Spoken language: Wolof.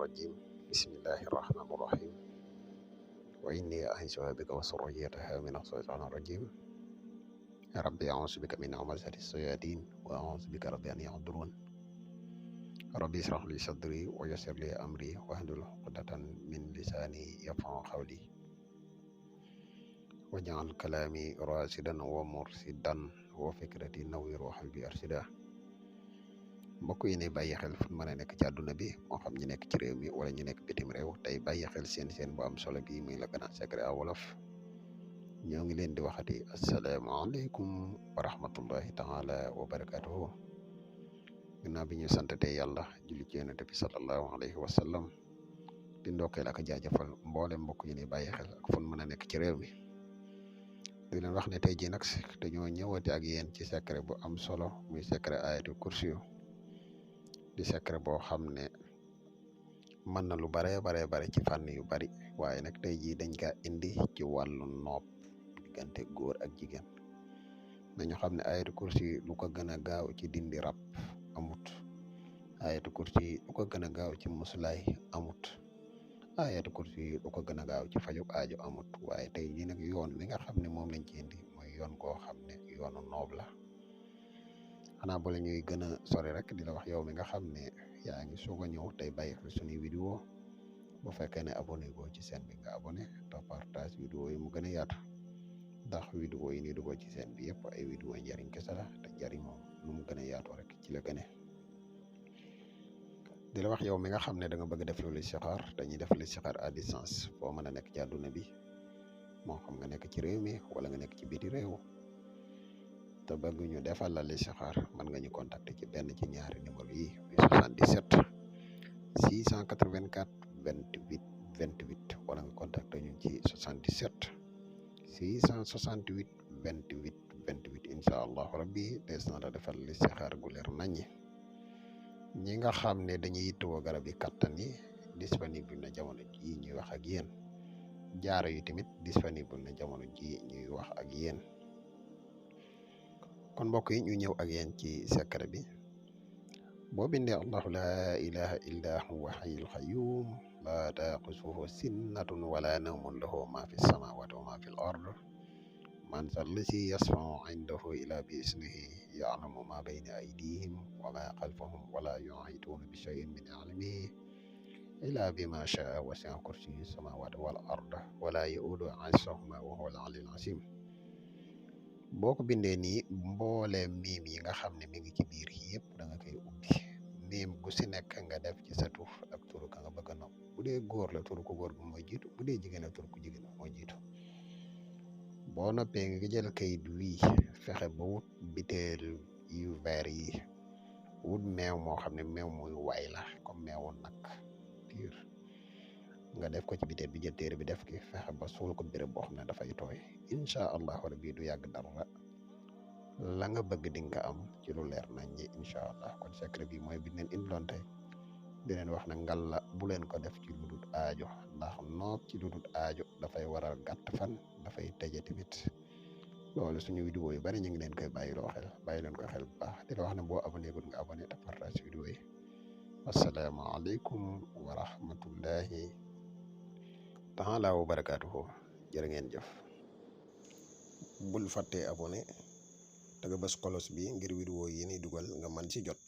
الرجيم بسم الله الرحمن الرحيم وإني أعيذها بك وذريتها من الشيطان الرجيم يا ربي أعوذ بك من همزات الشياطين وأعوذ بك ربي أن يحضرون ربي اشرح لي صدري ويسر لي أمري واحلل عقدة من لساني يفقهوا قولي واجعل كلامي راشدا ومرشدا وفكرتي نوير وقلبي أرشدا. mbokk yi ne bàyyi xel fu mën a nekk ci àdduna bi moo xam ñu nekk ci réew mi wala ñu nekk bitim réew tey bàyyi xel seen bu am solo bi muy Le Grand Secret à Wolof ñoo ngi leen di waxati asalaamaaleykum wa rahmatullahi taala wa barakatuhu. ginnaaw bi ñu santate yàlla julli ci yonent bi sallallahu alayhi wa sallam di ndokkeel ak jaajëfal mboolem mbokk yi ne bàyyi xel ak fu mën a nekk ci réew mi di leen wax ne tey jii nag dañoo ñëwati ak yéen ci secret bu am solo muy secret ayatul kursi di secret boo xam ne mën na lu bare ci fànn yu bari waaye nag tey jii dañ ka indi ci wàllu noob diggante góor ak jigéen nañu xam ne ayatul kursi lu ko gën a gaaw ci dindi rab amut ayatul kursi lu ko gën a gaaw ci muslaay amut ayatul kursi lu ko gën a gaaw ci fajuk aajo amut waaye tey jii nag yoon wi nga xam ne moom lañ ci indi mooy yoon koo xam ne yoonu noob la xanaa bala ñuy gën a sori rek di la wax yow mi nga xam ne yaa ngi soog a ñëw tey bàyyi xel suñuy vidéo bu fekkee ne abonné goo ci chaîne bi nga abonné te partage vidéo yi mu gën a yaatu ndax vidéo yi ni dugoo ci chaîne bi yëpp ay vidéo njariñ kese la te njariñ moom nu mu gën a yaatoo rek ci la gëne di la wax yow mi nga xam ne da nga bëgg def lu listixaar dañuy def listixaar à distance foo mën a nekk ci àdduna bi moo xam nga nekk ci réew mi wala nga nekk ci biti réew te bëgg ñu defal la listixaar mën nga ñu contacter ci benn ci ñaari numéro yi muy 77 684 28 28 wala nga contacter ñu ci 77 668 28 28 incha allahu rabbi des na la defal listixaar gu leer naññi. ñi nga xam ne dañuy yittewoo garab yi kattan yi disponible na jamono ji ñuy wax ak yéen jaaro yi tamit disponible na jamono ji ñuy wax ak yéen. kon mbokk yi ñu ñëw ak yéen ci secret bi boo bindee allahu la ilaha illa huwa hayyul qayyum la taqusuhu sinnatun wala nawmun lahu ma fi samawati wa ma fi l ard man zallasi yasfau indahu ila bi isnihi ya'lamu ma bayna aydihim wa ma khalfahum wala yuhituna bi shay'in min ilmihi illa bima sha'a wasi'a kursiyyu samawati wal ard wala ya'udu hifzuhuma wa huwa al aliyyul azim. boo ko bindee nii mbooleem miim yi nga xam ne mi ngi ci biir yëpp da nga koy ubbi miim gu si nekk nga def ci sa tur ak turu ka nga bëgg a nopp bu dee góor la turu ko góor bi mooy jiitu bu dee jigéen la turu ko jigéen mooy jiitu. boo noppee nga jël kayit wii fexe ba wut biteel yu vert yi wut meew moo xam ne meew muy waay la comme meewu nag piir nga def ko ci biteel bi jël téere bi def ki fexe ba suul ko béréb boo xam ne dafay tooy incha allahu rabbi du yàgg dara la nga bëgg di nga am ci lu leer nañ ñi incha allah. kon secret bi mooy bi leen indiloon tey di leen wax ne ngal la bu leen ko def ci lu dul aajo ndax noob ci lu dul aajo dafay waral gàtt fan dafay tëje tamit loolu suñu vidéo yu bari ñu ngi leen koy bàyyi leen ko xel bu baax di la wax ne boo abonné gul nga abonné te partage vidéo yi. asalaamaaleykum wa rahmatullahi taala wa barakaatuhu. jërë ngeen jëf. bul fàttee abonné te nga bës kolos bi ngir vidéo yi ni dugal nga mën ci jot.